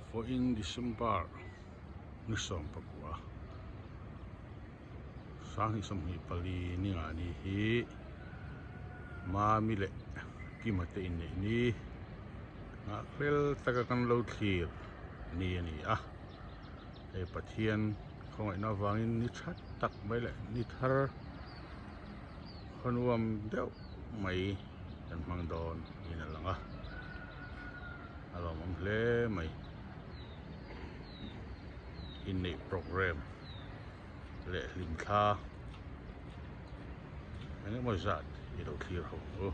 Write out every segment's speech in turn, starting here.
Vawiin December ni 19 2024 ni nga ni hi Mami leh Kima te inneih ni nghahfel taka kan lo thlir ni a ni a, hei Pathian khawngaihna avangin ni tha tak mai leh ni thar khaw nuam deuh mai kan hmang dawn niin a lang a. A lawmawm hle mai. Inneih program leh hlimthla eng emaw zat i lo thlir ho ang u.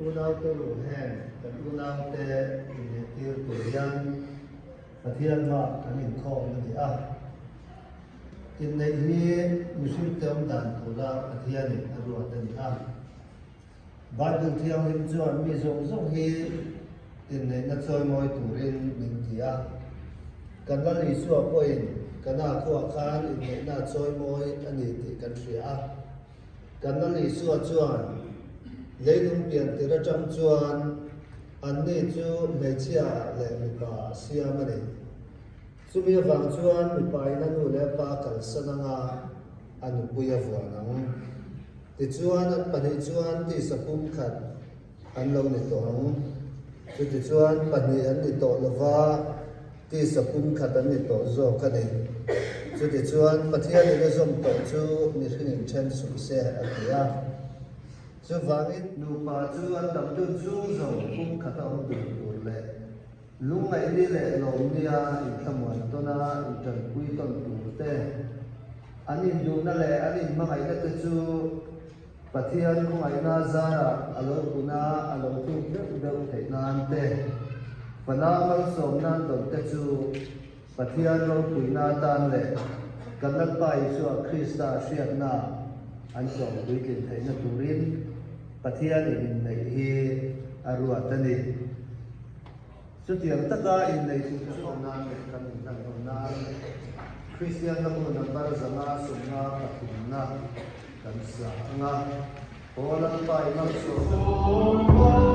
Unaute u heng kan unaute inlehtir tur hian Pathian hmaah kan inkhawm a ni a. Inneih hi mihringte awm dan tura Pathianin a ruat a ni a. Bible Thianghlim chuan mi zawng zawng hi inneihna chawimawi turin min ti a. Kan Lal Isua pawhin Kana khuaah khan inneihna a chawimawi a ni tih kan hria a. Kan Lal Isua chuan leilung pian tir atang chuan anni chu hmeichhia leh mipa a siam a ni. Chumi avang chuan mipain a nu leh a pa kalsan anga a nupui a vuan ang. Tichuan an pahnih chuan tisa pum khat an lo ni tawh ang. Chutichuan pahnih an ni tawh lova tisa pum khat an ni tawh zawk a ni. Chutichuan Pathianin a zawm tawh chu mihring inthen suh se a ti a. Chuvangin nupa chu an dam dun chung zawng pum khat a awm dun tur leh Lungngaihni leh lawmnia inthlamuan tawna intanpui tawn tur te, an induhna leh an inhmangaihna te chu Pathian khawngaihna zarah a lo puna a lo tluk deuh deuh theih nan te, fanau malsawmna an dawn te chu Pathian ropuina atan leh kan Lalpa Isua Krista hriatna an tlawmpui tlin theihna turin Pathianin inneih hi a ruat a ni. Chutiang taka inneih tur chu awm nan leh kan inhlan awm nan Kristian lamnu number 173 na kan sa ang a, Aw Lalpa i malsawmna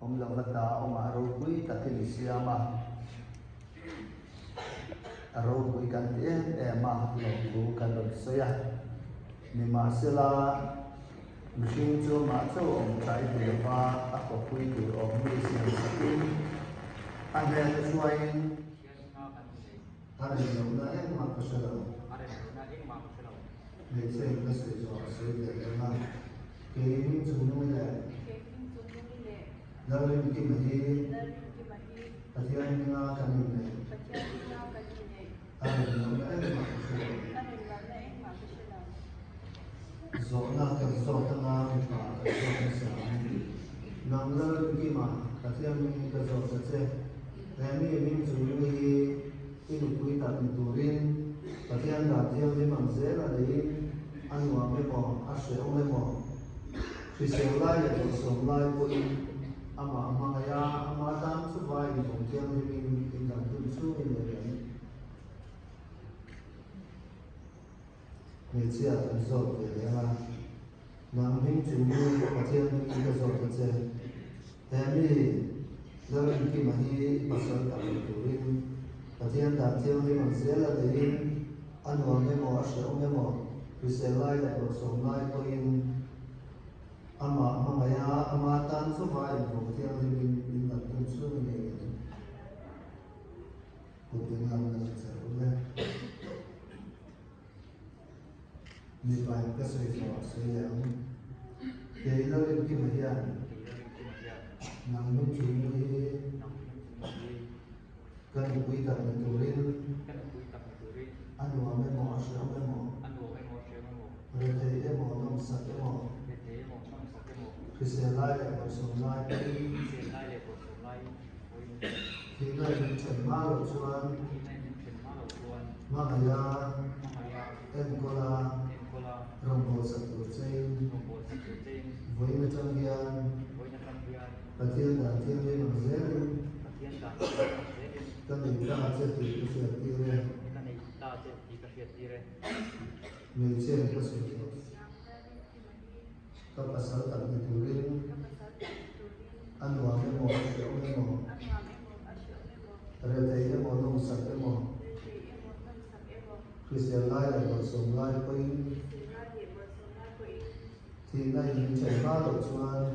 Awm lo va ta awmah ropui takin i siam a, a ropui kan ti em em a, lawmthu kan rawn sawi a. Nimahsela, mihring chu amah chauh awm tlai ti lova a kawppui tur awm mi siam sakin a hnen a hruaiin a rem lohna engmah ka hre lo. Hmeichhe in ka sawi zawh a sawi ve reng a, kei hming chung nung i leh Lalrinkima hi Pathian hminga kan inneih a rem lohna engmah ka hre lo. Zawhna kan zawt anga mipa kan zawt nasa ang. Nang Lalrinkima Pathian hmingin ka zawt a che, he mi hming chung nung i hi I nupui tak ni turin Pathian dan thianghlim ang zel a neiin a nuam emaw a hrehawm emaw hrisel lai leh dawhsawm lai pawhin amah hmangaih a, ama tan chuva invawng thianghlimin indang hun chhungin nei an hmeichhia kan zawt ve leh ang a. Nang hming chung hi Pathian hmingin ka zawt a che. He mi Lalrinkima hi i pasal tak ni turin Pathian dan thianghlim ang zel a neiin a nuam emaw a hrehawm emaw hrisel lai leh dawhsawm lai pawhin amah hmangaih a, ama tan chauha invawng thianghlimin in dang hun chhung i nei em? Kut ding lam la che ule. Mipain ka sawi zawh a sawi leh ang. Kei Lalrinkima hian nang hmingchhung hi ka nupui tak ni turin a nuam emaw a hreawm emaw, rethei emaw nawmsak emaw, hrisel lai leh bawlhsawm lai pawhin thihna in min then hma loh chuan hmangaih a. Enkawl a, rawngbâwl sak tur chein, vawiin aṭang hian Pathian dan thianghlim ang zelin ka nei ta che tih ka hriattir e. Hmeichhia in ka sawi tawh. Ka pasal tak ni turin a nuam emaw a hreawm emaw, rethei emaw nawmsak emaw, Hrisel lai leh bawlhsawm lai pawhin thihna in min then hma loh chuan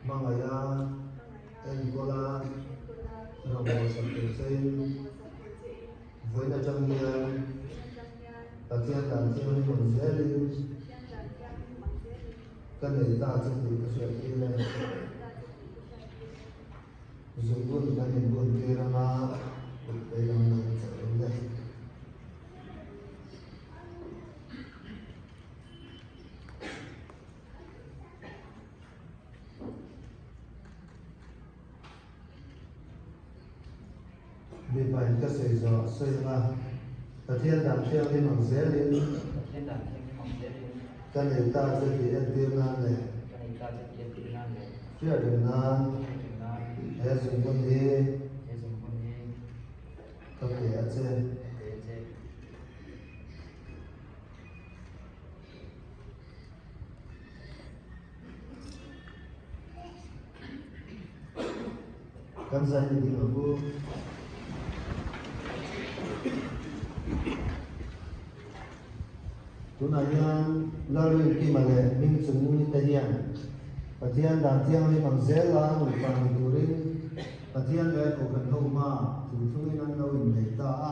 hmangaih a, enkawl a, rawngbâwl sak tur chein vawiin atang hian Pathian dan thianghlim awm zelin ka nei ta che tih ka hriat tir e. Zungbun kan inbun tir anga kut vei lam lo chawlh awm le. Mipa in ka sawi zawh a sawi anga Pathian dan thianghlim ang zelin ka nei ta che tih entir nan leh hriat reng nan he zungbun hi ka pe a che. Kan zai ni ding ang u. Tunah hian Lalrinkima leh Hmingchungnungi te hian Pathian dan thianghlim ang zela nupa ni turin Pathian leh Kohhran ho hma thuthlungin an lo innei ta a.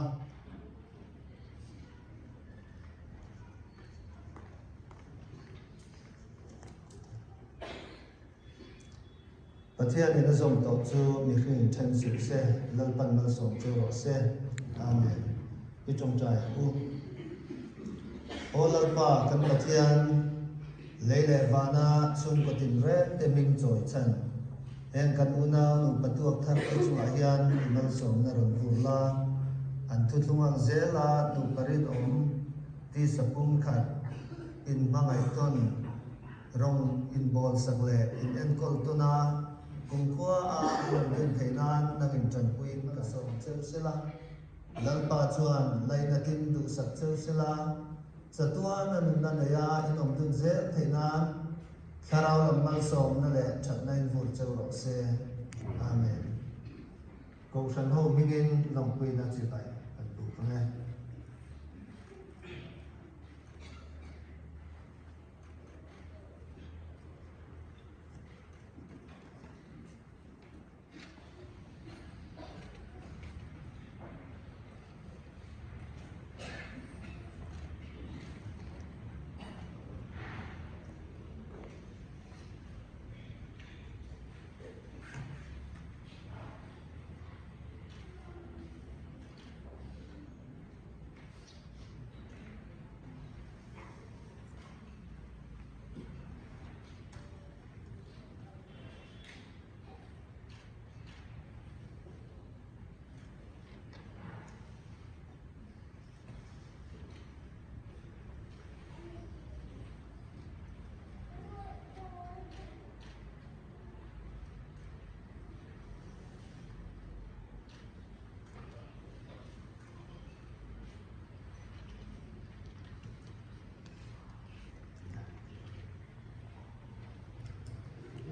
Pathianin a zawm tawh chu mihring then suh se, Lalpan malsawm chu rawh se. Amen. I tawngtai ang u. Aw Lalpa kan Pathian, lei leh vana chhungkaw tinreng te hming chawi chhan, heng kan unau nupa tuak thar te chungah hian i malsawmna rawn vur la, an thuthlung ang zela nupa rinawm tisa pumkhat inhmangaih tawn Rawng inbawlsak leh inenkawl tuna kumkhua a an rawn din theih nan nang intanpuiin ka sawm cheu sela. Lalpa chuan lainatin duhsak cheu sela, chatuan a nunna neia in awm dun zel theih nan Thlarau lam malsawmna leh thatna in vur cheu rawh se. Amen. Kohhran ho hmingin lawmpuina chibai kan buk ang e.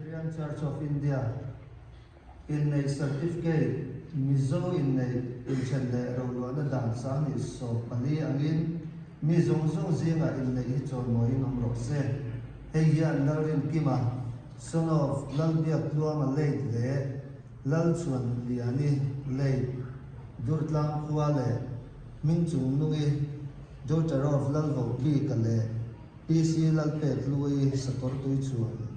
Presbyterian Church of India Inneih Certificate Mizo inneih inthen leh roluahna dan 24 angin mi zawng zawng zingah inneih hi chawimawiin awm rawh se. Hei hian Lalrinkima, son of Lalbiaktluanga late leh Lalchhuan Liani late Durtlang khua leh Hmingchung Nungi. Daughter of Lalvohbika leh PC Lalpek Hlui Sakawrtui chuan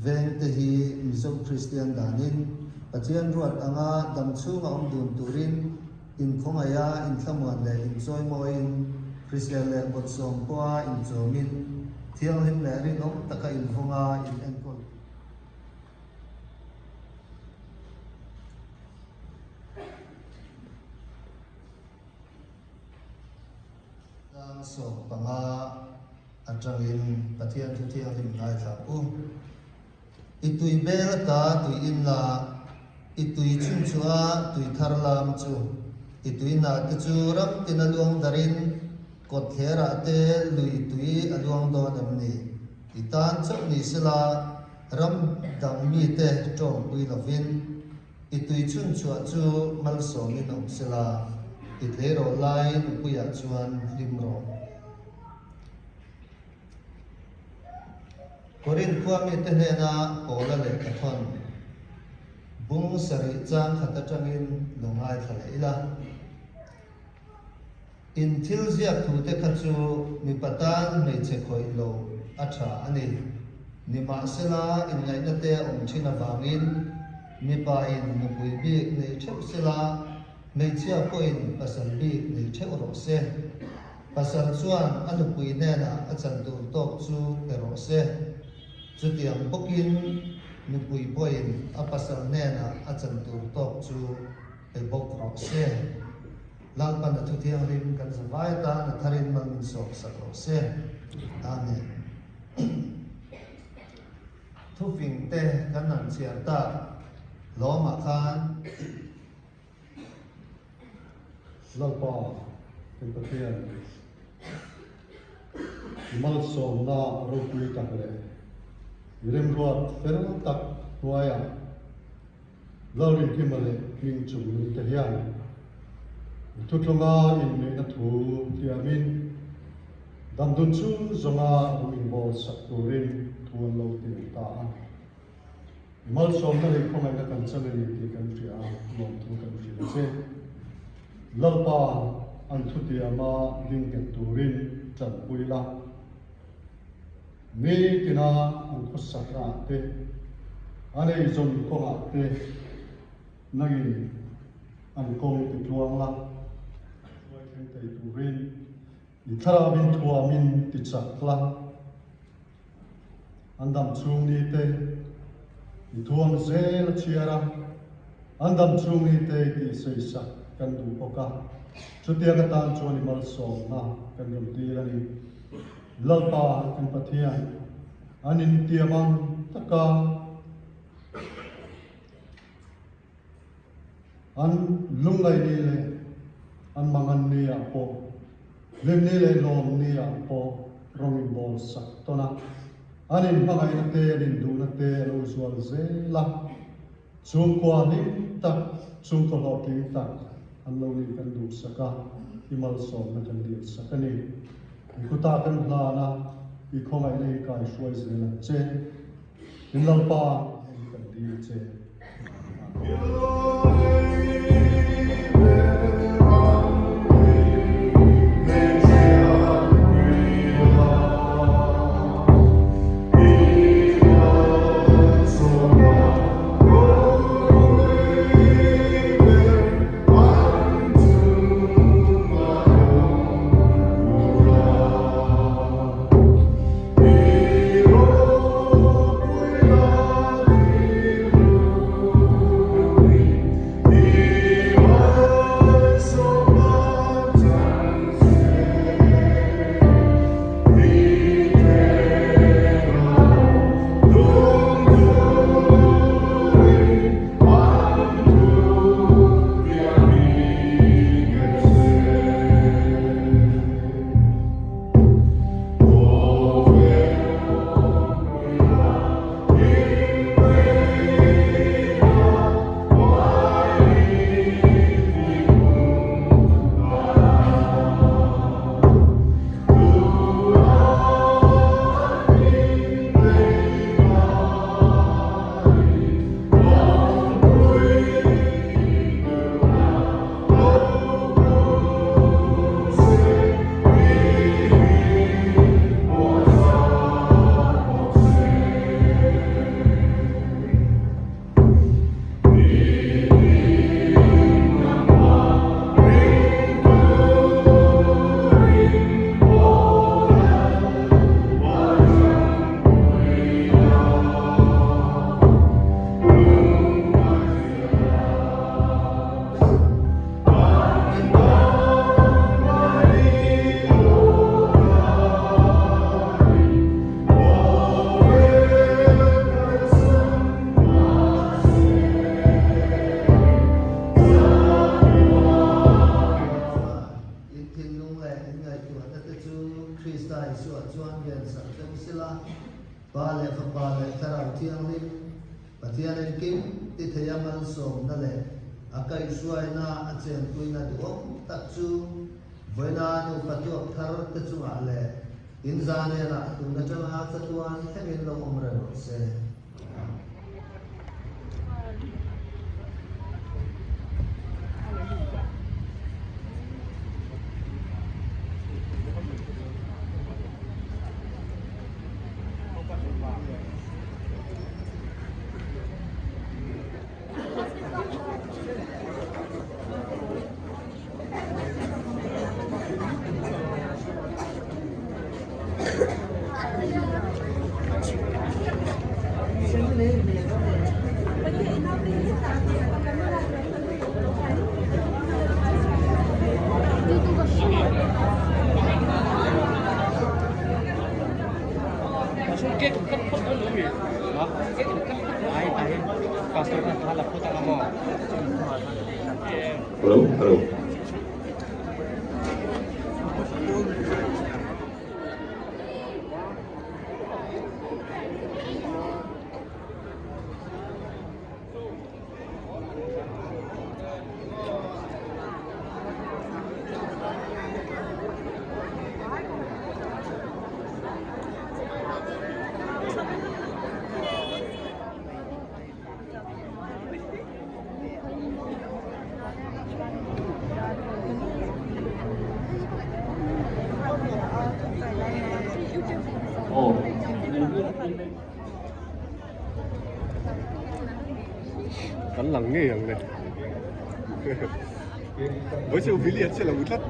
veng te hi Mizo Kristian danin Pathian ruat anga dam chhunga awm dun turin inkhawngaiha inthlamuan leh inchawimawiin hrisel leh bawlhsawm pawha inchawmin thianghlim leh rinawm taka invawnga in enkawl tur. Tlang 15 atangin Pathian thu thianghlim ngaithla u. I tui bel ata tui in la, i tui chhunchhuah a tui thar lam chu. I tui hna te chu ram tin a luang darin kawt thlerah te lui tui a luang dawn em ni? I tan chauh ni sela ram dang mite tawngpui lovin I tui chhunchhuah chu malsawmin awm sela, i tleirawl lai nupuiah chuan hlim rawh. Korinth khua mite hnena Paula lehkha thawn bung sarih chang khat atangin lo ngaithla leh ila. In thil ziak thute kha chu mipa tan hmeichhe khawih lo a tha a ni. Nimahsela, inngaihna te a awm thin avangin mipa in nupui bik nei theuh sela, hmeichhia pawhin pasal bik nei theuh rawh se. Pasal chuan a nupui hnenah a chan tur tawk chu pe rawh se. Chutiang bawkin nupui pawhin a pasal hnenah a chan tur tawk chu pe bawk rawh se. Lalpan a thu thianghlim kan zavai atan a tharin mal min sawm sak rawh se. Amen. Thufing te kan han chhiar tak lawmah khan. Lalpa kan Pathian i malsawmna ropui tak leh i remruat fel tak hnuaiah Lalrinkima leh hming chung nute hian i thuthlunga inneihna thu thiamin damdun chung zawnga rum inbawl sak turin thu an lo tiam ta a. I malsawmna leh khawngaihna kan chan a ni tih kan hria a, lawmthu kan hrilh a che. Lalpa an thutiama ding nghet turin tanpui la. Nitina an khawsaknaah te, an eizawn kawngah te nangin an kawng ti tluang la, hruai thleng thei turin i thlarauin thuamin ti chak la, an dam chhung ni te i thuam zel a chhiar a, an dam chhung ni te i tihseisak kan duh bawk a, chutiang atan chuan i malsawmna kan rawn dil a ni. Lalpa kan Pathian, an intiam ang taka an lungngaih ni leh an mangan ni ah pawh, hlim ni leh lawm ni ah pawh rawng inbawl sak tawn a, an inhmangaihna te, an induhna te a lo zual zel a, chhungkua hlim tak, chhungkaw hlawhtling tak an lo nih kan duhsak a, i malsawmna kan dilsak a ni. I kutah kan hlan a, i khawngaihna hi kai hruai zel ang che. In Lalpa heng kan dil che. Krista Isua chuan vensak che u sila, Pa leh Fapa leh Thlarau Thianghlim, Pathian engkim ti theia malsawmna leh a kaihhruaina a chenpuina duhawm tak chu vawiina nupa tuak thar te chungah leh inzanenah tun atanga chatuan thlengin lo awm reng rawh se. Hello, hello. Kan lang ngei ang le. Vawi chu Billy a che lo tlat.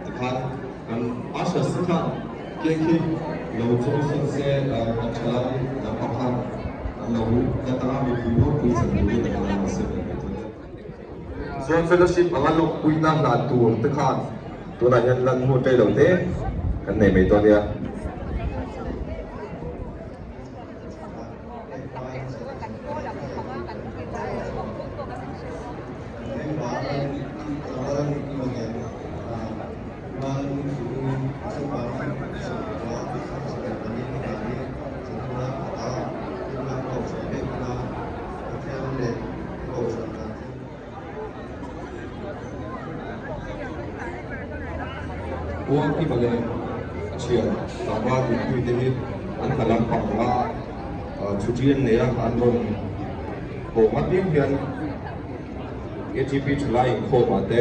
Tikhan kan usher si khan cake hi lo chawi sawn se kan thalai lampang khan an lo la tang a mipui ropui chan turin an lo siam leh mai thei a. Zone fellowship anga lawmpuina hlan tur te khan tunah hian lan hun rei lo te kan nei mai dawn nia. Uang Kima leh a thian tlangval Dinpuii te hi an hna lampang anga chhuṭi an nei a, an rawn haw nghat viau hian KTP thalai inkhawmah te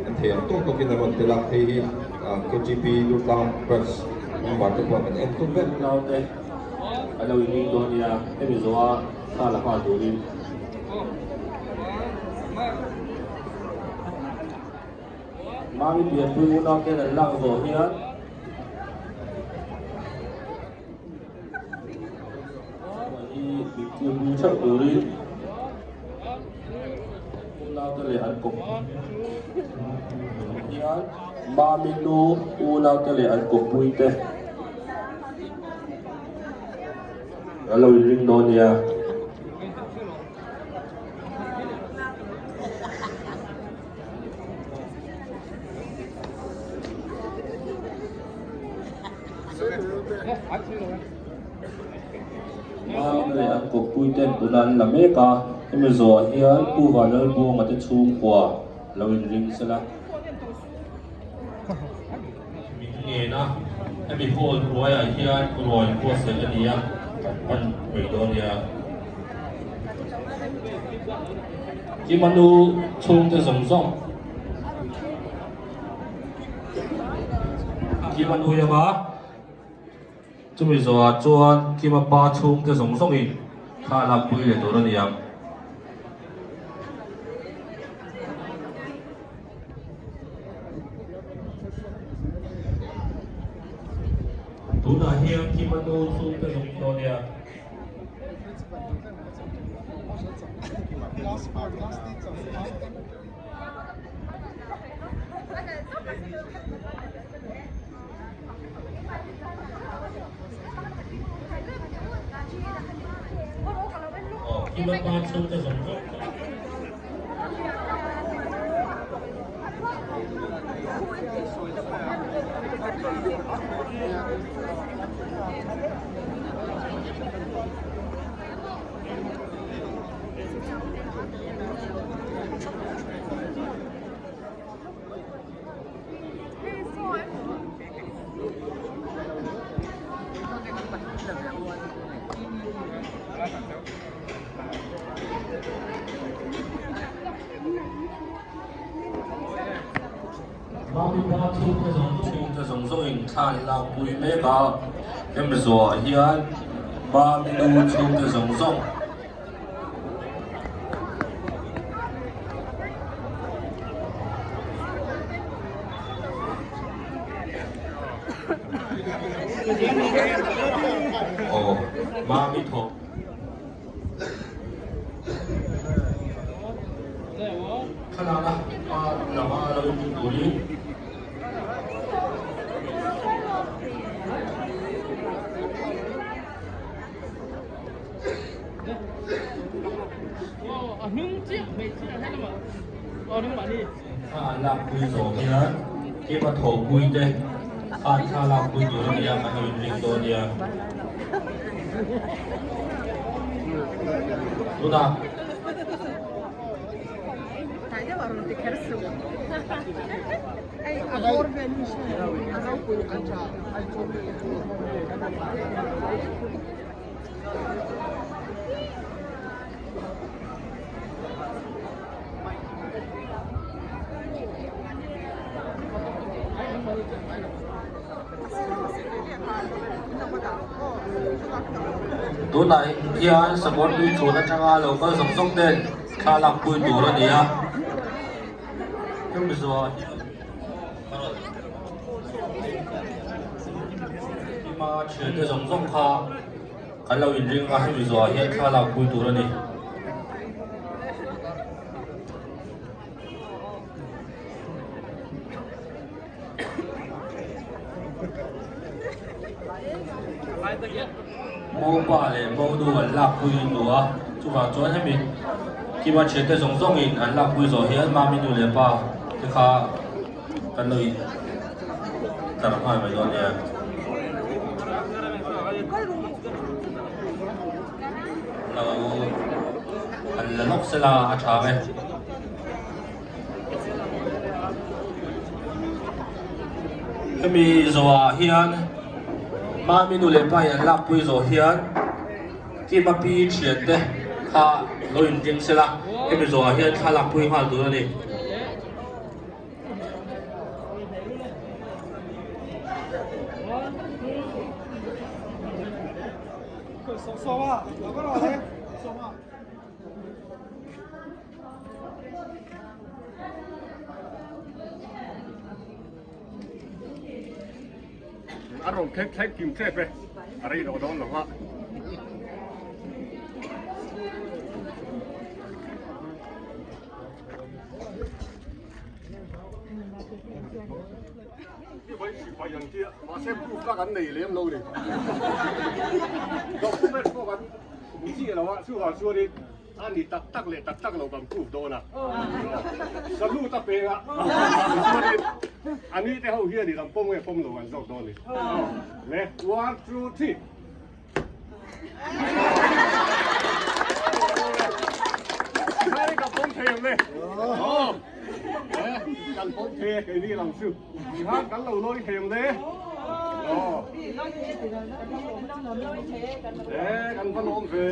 an thei ang tawk tawkin an rawn tel a, hei hi KTP Durtlang Branch member te pawh an en tum vek. Naute a lo inring dawn nia, hemi zawha thla la nghal turin. Mami pianpui unau ten an lak zawh hian hi min theuh turin unau te leh an kawp hian Mami nu unau te leh an kawppui te an lo inring dawn nia. Mami leh an kawppui ten tuna an la mek a, hemi zawhah hian Pu Vanlalbuanga te chhungkua lo inring sela. Min ngen a, hemi hall hnuaiah hian ruai buatsaih a ni a, kan pan mai dawn nia. Kima nu chhungte zawng zawng. Kima nui anga chumi zawhah chuan Kima pa chhungte zawng zawngin thla a lakpui leh tur a ni ang. Tunah hian Kima nu chhungte zawng dawn nia. Aw Kima pa chhungte zawng zawng. Chhungte zawng zawngin thla an lakpui mek a, hemi zawhah hian Mami nu chhungte zawng zawng Aw Mami thawk. Thlalak a hma lama lo intum turin Thla an lakpui zawh hian keima thawhpui te khan thla lakpui tur a ni a kan lo inring dawn nia. Tunah Tunah hian Sakawrtui chhun atanga lo kal zawng zawng ten thla lakpui tur a ni a. Hemi zawhah hian Kima thiante zawng zawng kha kan lo inring a, hemi zawhah hian thla lakpui tur a ni. Mopa leh Monu an lakpui duh a, chuvang chuan hemi Kima thiante zawng zawngin an lakpui zawh hian Mami nu leh pa te kha kan lo in tlar nghal mai dawn nia. Lo han la lawk sela a tha ang e. Hemi zawhah hian Mami nu leh pa in an lakpui zawh hian Kima pi thiante kha lo inring sela hemi zawhah hian thla lakpui nghal tur a ni. A rawn thleng thleng kim tep e, a rei lo dawn lo va. Mahse proof kha kan nei lem lo ni. Document pawh kan hmu chiah lo a, chuvang chuanin a ni tak tak leh tak tak lo kan proof dawn a. Salute a peng a, chuanin a ni te ho hianin an pawm nge pawm lo an zawk dawn ni. Le, one, two, three. Ka pawm thei ang le. Kan pawm thei e keini lo chu. Tikhan kan lo lawi thei ang le. E kan va lawm ve.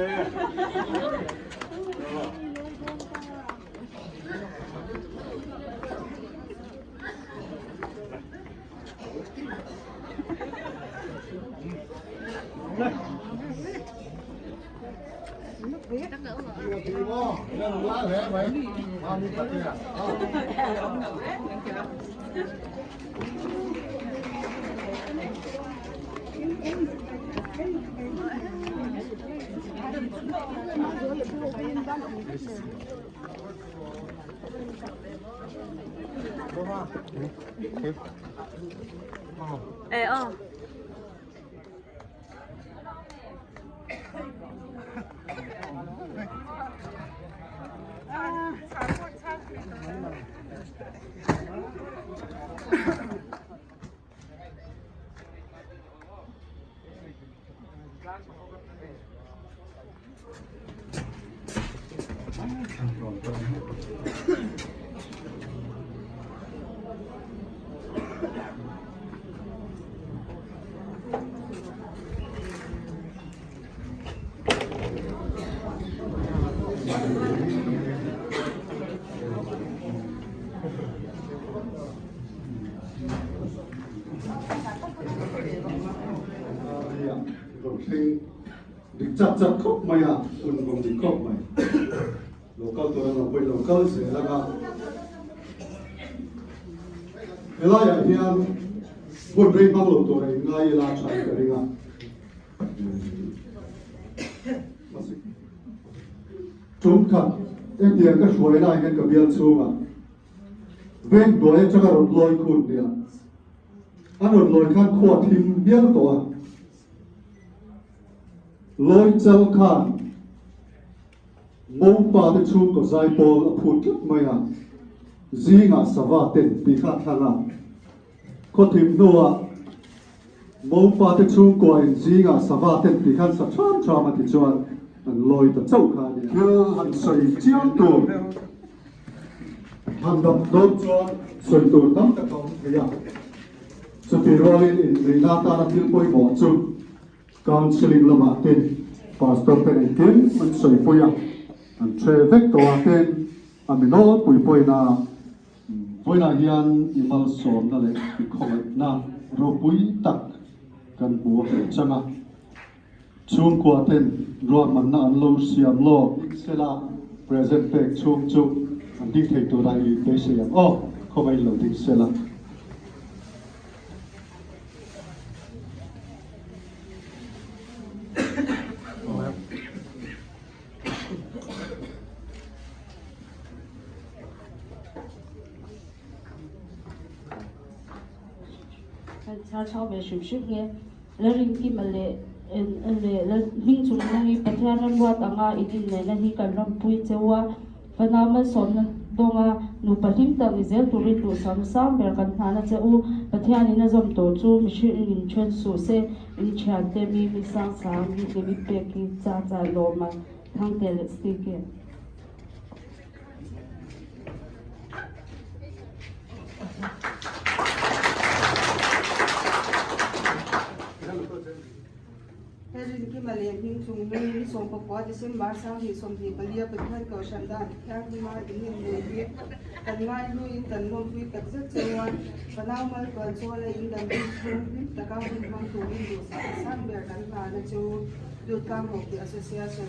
Dik chak chak khawp mai a, hun vawng dik khawp mai. Lo kal tur an lo pawhin lo kal zel ang a. Helaiah hian hun rei hmang lo tur a inngai ila tha in ka ring a. Tum khat hetiang ka hruai lai hian ka bial chhungah veng hnuai atanga rawn lawi khun nia. An rawn lawi khan khua thim hial tawh a. Lawi chal khan Mopa te chhungkaw zai pawl a phut tlat mai a, zingah sava ten tih kha a thlang a. Khawthim hnuah Mopa te chhungkua in zingah sava ten tih khan sa ṭham ṭham a ti chuan an lawi ta chauh kha a ni. Thil han sawi chiam tur han dam dawn chuan sawi tur tam tak a awm thei a, chutih rualin inneihna atana thil pawimawh chu Counselling lamah te Pastor te engkim an sawipui a, an hre vek tawh a ten a mi nawlpui pawina vawiinah hian i malsawmna leh i khawngaihna ropui tak kan hmu a hlei chang a. Chhungkua ten ruahmanna an lo siam lawk sela present pek chhung chu an ding thei tura i beisei ang aw, khawngaih lo ding sela. Kan chhar chho ve hrim hrim nge Lalrinkima leh leh Hmingchungnungi Pathian remruat anga in inneihna hi kan rampui cheu a. Fana malsawmna dawnga nupa hlim tak ni zel turin duhsam sang ber kan hnana che u. Pathianin a zawm tur chu mihring in then suh se, in thiante mi mi sang sang mi hlim i pek hi cha cha lawm a Thangte leh Stike. He Rinkima leh hming chung nung ni 19 December 2024 Pathian Kohhran dan Thianghlima in inneih hi kan ngaihluiin kan lawmpui tak zet cheu a, fanau maltuan chuala in dam hun chhung hlim taka hun hmang turin duhsak a sang ber kan hlana chu Dutlang Hockey Association.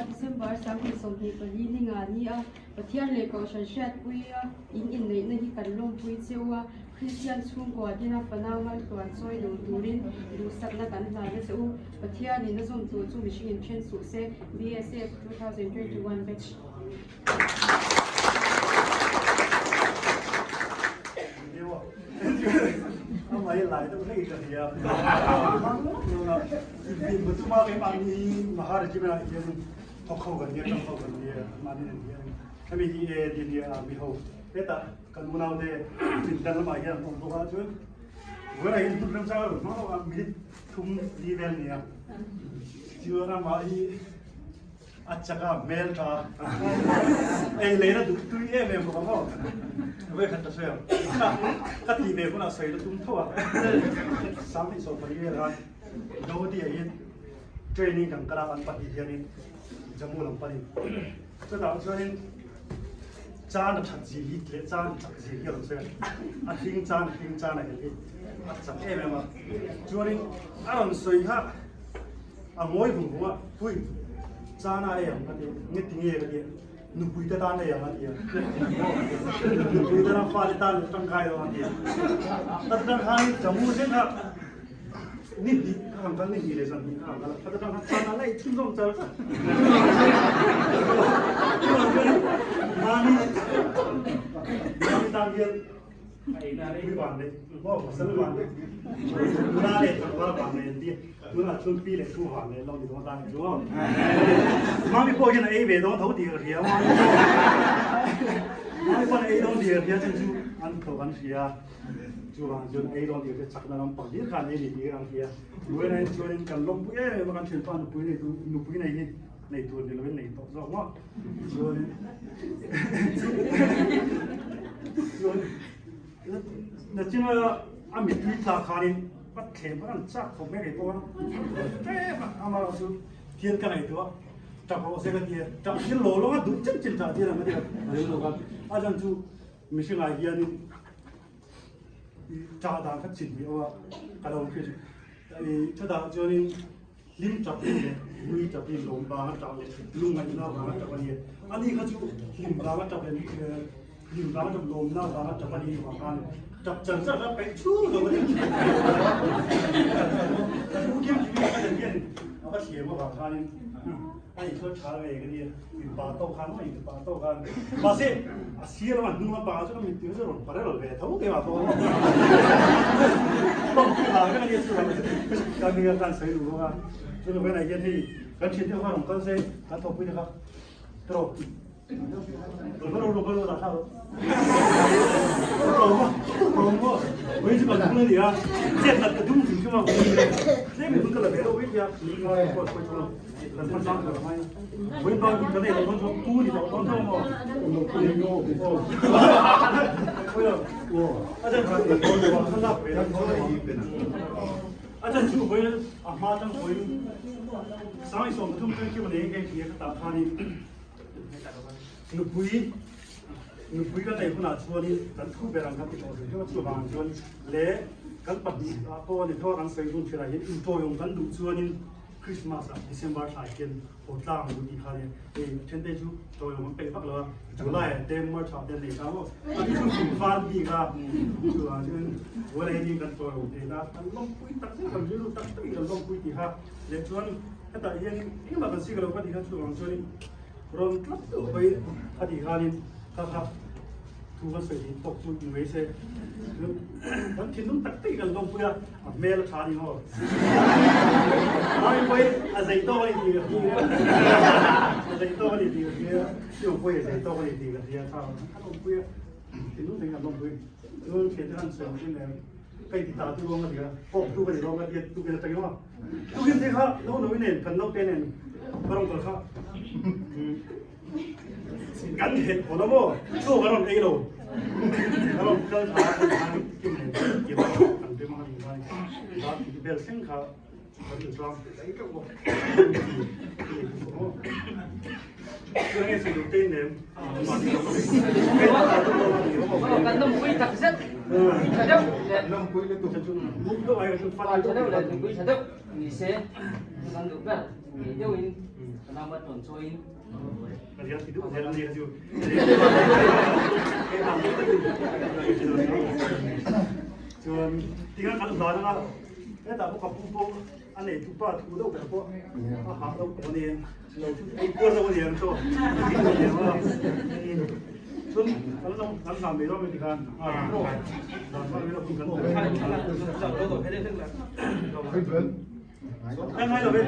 December 2024 ni nga ni a Pathian leh Kohhran hriatpuia in inneihna hi kan lawmpui cheu a, Kristian chhungkua dina fanau maltluan chawi lo turin duhsakna kan hlan a che u. Pathianin a zawm tur chu mihringin then suh se, BSF 2021 Batch. Thawk ho kan nia, tang ho kan nia, mahni an nia. Hemi hi e ti nia army ho. Hetah kan unau te pindan lamah hian an awm bawk a, chuan vawiinah hian hmun remchang a rawn hmang lo a, minute thum li vel nia. Chuan amah hi a chak a, hmel tha a, ei leina duh tui em em bawk a maw. Vawikhat ka sawi ang, ka ti ve hunah sawi la tum tho a, 2024 vel khan Dodi ah hian Training kan kal a, kan pahnih hianin Jammu lam panin. Chutah chuanin chan a that zia hi leh chan chak zia hi a rawn sawi a, a hring chan a hring chan a hel hi a chak em em a. Chuanin a rawn sawi kha a ngawi vung vung a, Pui, chan a ei ang ka ti, nge ti nge ka ti a, nupui te tan ei ang a ti a, nupui te tan fate tan leh tangkai lo a ti a. Ka ti tang khan Jammu zet kha Ni hnih ka han kal, ni hnih leh zan hnih ka han kal a, khat atang khan chan a laih chhunzawm char char. Mami, Mami tan hian pui van nei, maw pasal van nei, nula leh tlangval van nei an ti a, tunah chuan pi leh pu van nei lo ni dawn ta ni chu maw. Mami pawh hian a ei ve dawn tho tih ka hria, Mami pawh a ei dawn tih ka hria, chan chu an tho kan hria. Chuvang chuan ei dawn tih te chakna lam pang hlir khan ei ni tih ang hi a. Buaina hi chuanin kan lawmpui em em a, kan thianpa nupui nei tu nupui nei hi nei tur ni lovin nei tawh zawk maw. Chuanin chuan nachina a mittui tla khanin a thlem a an chak khawp mai kei pawh a. Tlem a amaherawh chu thian ka ngaihtuah tap rawh se ka ti a, tap thil law law a duh chin chin tah tir ang ka ti a, a rilru khan a chan chu Mihringah hianin i ṭah dan kha chin hi aw a, ka lo hria chu. I chutah chuanin hlim ṭap in leh nui ṭap in lawm vanga ṭah leh lungngaihna vanga ṭap a ni a. Ani kha chu hlim vanga ṭap leh hlim vanga ṭap lawmna vanga ṭap a ni vang khan ṭap char char kha peih chhung lo a ni. Ka thu kim kim in ka den hian a va thliam avang khanin a inthawlh ṭha ve ka nia. Mipa tawk khan maw mipa tawk khan mahse a sir lama hnung lampang ah chuan a mittir chu a rawn parel ve tho keimah pawh lawmpui vang vek a nia chu ka nia khan sawi duh bawk a chu lo venah hian hei kan thian te kha rawn kal se kan thawhpui te kha tiraw Nupui nupui kan neih hunah chuanin kan thu ber ang kan ti tawh zui chuvang chuan leh kan pahnih ah pawh ni tho a kan sawi dun thinah hian intawiawm kan duh chuanin Christmas ah December thla ah hian haw tlang ang tih kha nia hei a then te chu tawiawm an peih vak lo a July ah te March ah te an nei ta maw a ni chu kum fal bik a chuvang chuan July hi kan tawiawm thei ta kan lawmpui tak zet kan rilru tak takin kan lawmpui tih kha leh chuan hetah hian engmah kan sik lo ka tih kha chuvang chuanin Rawn tlat deuh mai a tih khanin kha kha thu kan sawi tih tawk chu ni mai se. Kan thinlung tak tak in kan lawmpui a, a hmel a tha a ni maw? Mai pawhin a zei tawk a ni tih ka hria, a zei tawk a ni tih ka hria, Siu pawhin a zei tawk a ni tih ka hria, kha kan lawmpui a, thinlung takin kan lawmpui. Chuan thiante khan sawi ang chin em, ka inti ta tu rawng a ti a, kawk tu ka ni rawng a ti a, tukin atangin maw? Tukin te kha no no nen kan naute nen ka rawn kal kha kan het haw la maw chaw ka rawn ei lo ka rawn kal tha kan khan kim nen kim kan rim a ni khan da bel thleng kha kan in tlang ei teuh bawk Kan lawmpui tak zet tha deuh leh tha deuh leh nupui tha deuh ni se kan duh ber ngei deuhin kan ama tawn chawiin Chuan tinga kan hlan anga hetah pawh ka pu pawh A neitu pa thu deuh ber pawh a hah deuh tawh a ni. Lo chu ei puar deuh a ni ang chu. Chuan kan lo kan hlah mai dawn mai tikhan. Dan var mai lo kan Kan ngai lo ve.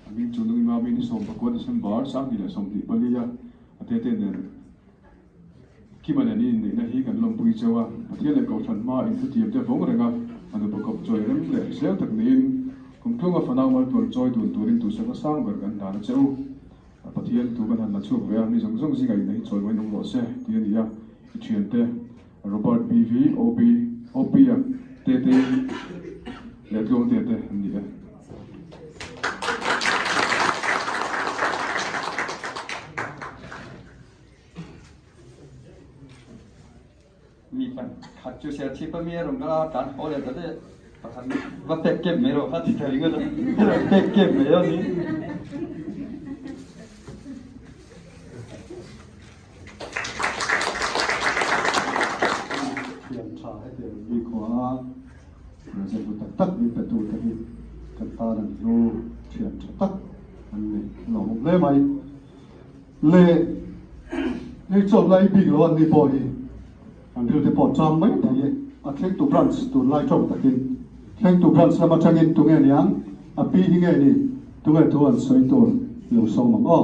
Hming chu nung imam in 19 December 2024 a tete nen. Kima nen i inneihna hi kan lawmpui cheu a, Pathian leh Kohhran hmaa inthutiam te vawng reng a, a nupa kawp chawi rem leh hrisel tak niin kum tlunga fanau maltluan chawi dun turin duhsakna sang ber kan hlan a che u. Pathian thu kan han la chhuak ve a, mi zawng zawng zingah inneih hi chawi main awm rawh se tih a ni a, i thiante Robert BV, OB, OP a Tete leh Tluangtea te an ni e. Mi pakhat chu Serchhip a mi a rawn kal a, tan haw leh ta daih a, pakhat va pek kep mai rawh kha ti ta ringawt a, a rawn pek kep mai a ni. Thiam tha hetiang mi khua a present hmu tak tak min pe tu te hi kan tan an hlu thiam tha tak an ni lawmawm hle mai. Le hei chuan lai bik lo an ni pawh hi an ril te pawh cham mai thei e. A thlengtu branch tunlai tawng takin thlengtu branch lam atangin tunge niang a pi hi nge ni tunge thu an sawi tur lo sawm ang aw.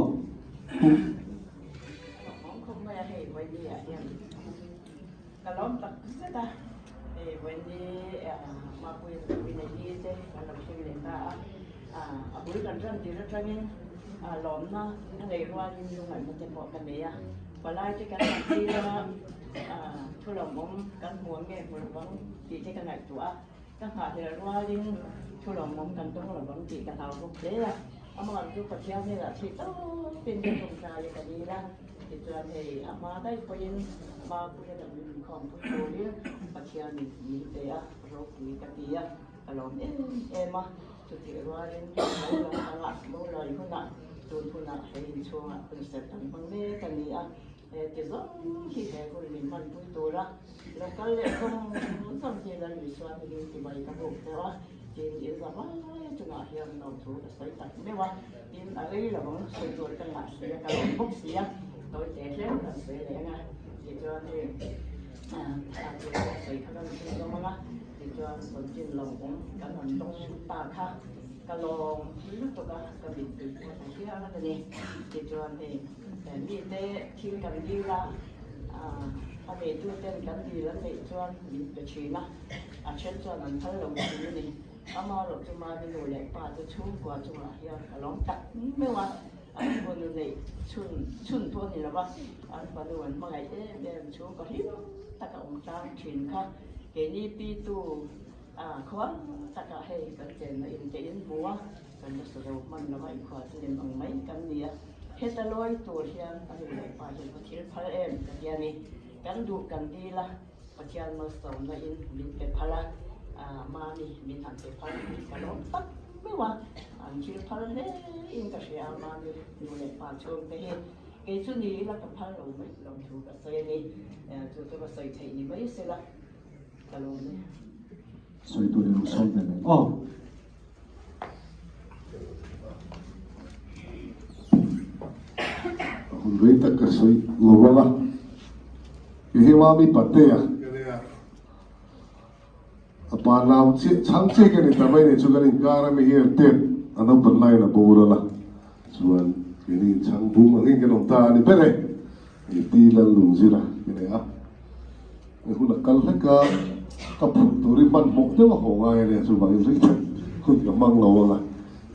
Pu. Awm khawp mai a hei Vaini ah hian ka lawm tak zet a hei Vaini Mapuia nupui nei hi te kan lo thleng leh ta a a bul kan ran tir atangin lawmna a nei rualin lungaihna te pawh ka nei a palai te kan han tir a thu lawmawm kan hmu ang nge hmu lovang tih te ka ngaihtuah a ka nghahhlelh rualin thu lawmawm kan dawng lovang tih ka hlau bawk hle a. Amah chu Pathian hnenah thih tawpin ka ṭawngṭai a ka dil a, tichuan hei a hma daih pawhin Mapuia lam min inkhawmpui turin Pathianin min pe a, ropui ka ti a, ka lawm em em a, chutih rualin lo lam pangah Mawlai hunah tun hunah hei inchhungah hunserh kan hmang mek a ni a, he ti zawng hi he hun min hmanpui tura lo kal leh zawng zawng hi Lal Isua hmingin tibai ka buk deuh a. Tin, in za vai chungah hian lo thu ka sawi tak meuh a, tin a rei lo ang sawi tur ka ngah si a, ka lawm bawk si a, tawi teh tlem kan sawi leh ang a, tichuan hei thla chu ka sawi kha kan chhun zawm ang a, tichuan chanchin lo awm kan han tawng ta kha ka lawm lutuk a, ka mittui pawh a tla hial a ni, tichuan hei mite thil kan dil a, a neituten kan dil an neih chuan min pe thin a. A then chuan an phal lo thin a ni. Amaherawh chu Mami nu leh pa chu chhungkua chungah hian ka lawm tak meuh a, an fanu neih chhun chhun pawh a ni lo va, an fanu an hmangaih em em chhungkaw hlim taka awm tlang thin kha keini pitu khual takah hei kan chenna inte in hmu a, kan la sa zo hman lo va, inkhua chu nem ang mai kan ni a. Heta lawi tur hian a nu leh pa hian ka thil phal em ka ti a ni. Kan duh kan dil a. Pathian malsawmna in min pe phal a, Mami min han pe phal hi ka lawm tak meuh a, an thil phal hle in ka hria a, Mami nu leh pa chhungte hi kei chu ni ila ka phal lo mai lo thu ka sawi a ni, chu chu ka sawi theih ni mai sela ka lawm e. Sawi tur i lo sawm ve mai aw. Hun rei tak ka sawi lo vang a, i hi mami patea a pa nau chiah chhang chiah ka ni ta mai ni chu kan inkar a mi hi an tet a naupan laiin a boral a chuan keini inchhang bung angin kan awm ta a ni ber e i ti Lallungzira ka nei a. He hun a kal hlek a, ka phurh tur hi hmanhmawh deuh a haw ngai a nia, chuvangin rei tak hun ka hmang lo ang a,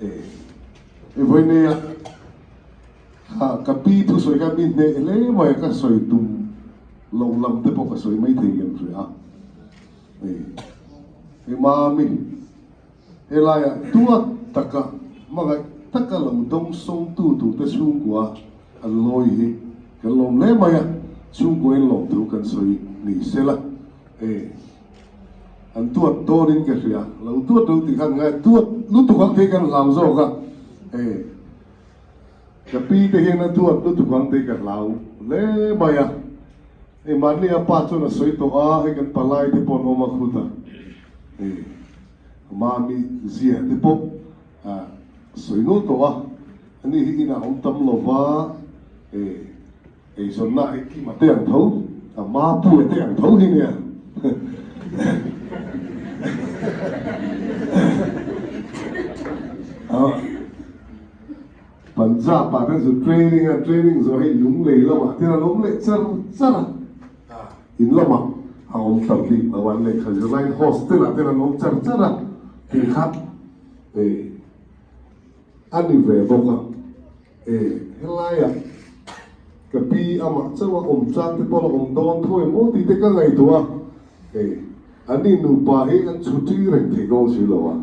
e e vawiin a kha ka pi thusawi kha mi hneh hle mai a, ka sawi tum loh lam te pawh ka sawi mai thei kan hria a, e hei mami helaiah tuat taka hmangaih taka lo dawng sawngtu turte chhungkua an lawi hi kan lawm hle mai a, chhungkua in lawm thu kan sawi ni sela e an tuat dawnin ka hria, lo tuat lo tih khan ngai tuat lutuk ang te hi kan hlau zawk a e ka pi te hian a tuat lutuk ang te hi ka hlau hle mai a, hei mahni a pa chuan a sawi tawh a, hei kan palai te pawh an awm a khut a e. Mami zia te pawh a sawi nual tawh a, ani hi inah awm tam lo va, e eizawnna ah Kima te ang tho, a Mapuia te ang tho hi nia. Punjab ah kan zu training a, training zawh hei Lunglei lamah te an awm leh char char a. In lamah a awm tam bik lo an lehkha zirlaiin hostel ah ten an awm char char a tih kha e a ni ve bawk a e helaiah ka pi amah chauh a awm chang te pawh la awm dawn tho em aw tih te ka ngaihtuah a e an ni nupa hi an chhuti reng thei dawn si lo a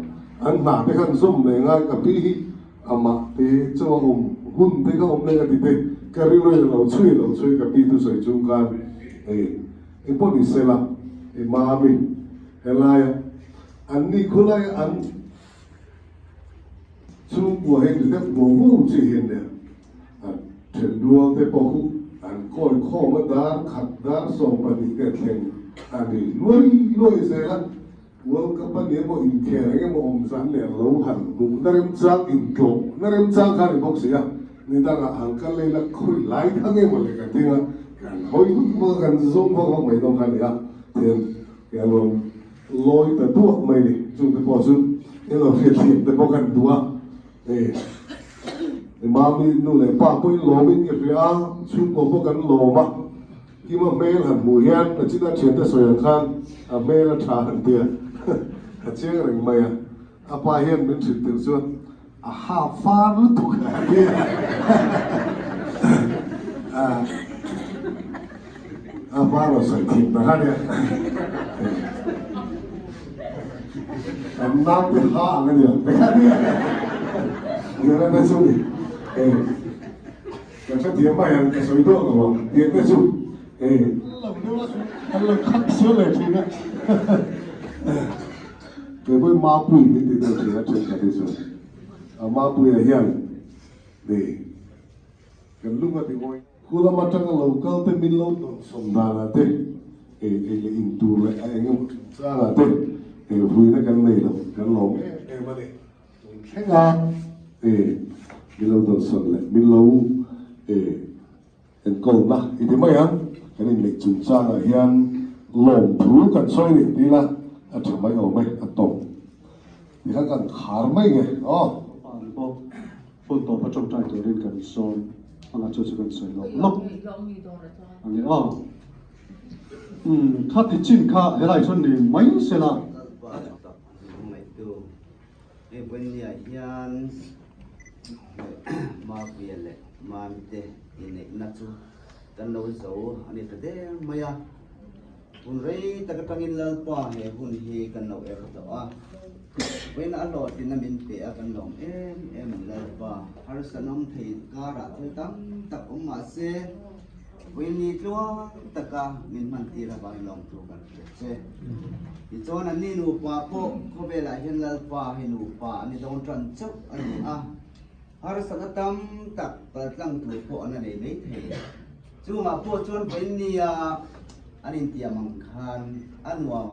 an hna te kha an zawm leh ngai ka pi hi Amah te chaw a awm hun te ka awm leh a ti te, ka rilru in a lo chhui lo chhui ka pi thusawi chung khan hei engpawh ni se la hei mami helaia an ni khulaia an chhungkua hi ni deuh vawng vawng chi hi ania an then rual te pawh khu an kawi khawm a dar khat dar 12 te a thleng a ni luai luai zel a. World Cup a ni emaw inkhel eng emaw awm zan leh lo han hmuh na remchang intlawh na remchang kha a ni bawk si a, ni dangah han kal lei la khawi lai kha nge maw le kan ding a, kan hawi vak vak a, kan zawng vak vak mai dawn kha a ni a, tihian kan rawn lawi ta duah mai a ni, chungte pawh chu eng lo hriatthiam te pawh kan duh a, hei mami nu leh pa pawhin lawmin ka hria a, chhungkaw pawh kan lawm a. Kima hmel han hmuh hian a china thiante sawi ang khan a hmel a tha han tia a chiang reng mai a, a pa hian min hrilh tirh chuan a ha far lutuk a tia a pa rawn sawi thin ta kha nia kan naute ha ang a ni ang te kha nia nia na chu ni. Ka hrethiam mai ang, ka sawi dawh lo ang tih te chu e. Lo deuh a, an lo khak sual leh thin a. Kei pawhin Mapui min ti deuh thin a thenkhat hi chuan. A Mapuia hian e kan lung a ti ngawi. Khu lam atanga lo kal te min lo dawnsawm danah te e ei leh in tur leh a eng emaw chungchangah te e vuina kan nei lo, kan lawm em em a ni. Tun thlenga e min lo dawnsawn leh min lo e enkawlna i ti mai ang, kan inneih chungchangah hian lawmthu kan sawi ni ti ila a tha mai awm e, a tawp ti khan kan khar mai nge aw. Pa ni bawk hun tawp a tawngtai turin kan sawm anga chu chu kan sawi lawk lawk a ni aw. Umm kha ti chin kha helai chuan ni mai sela. Hei Buennia hian Mapuia leh Mami te inneihna chu kan lo zo a ni ta der mai a. Hun rei tak atangin Lalpa he hun hi kan lo er tawh a. Vawiina a hlawhtlina min pe a kan lawm em em a ni Lalpa. Harsa nawm thei karah thil tam tak awm mah se Vawiini tluang taka min hman tir avangin lawmthu kan hria che. Tichuan anni nupa pawh khawvelah hian Lalpa hi nupa an ni dawn tan chauh a ni a, harsatna tam tak paltlang tur pawh an la nei mai thei. Chungah pawh chuan vawiinnia an intiam ang khan a nuam.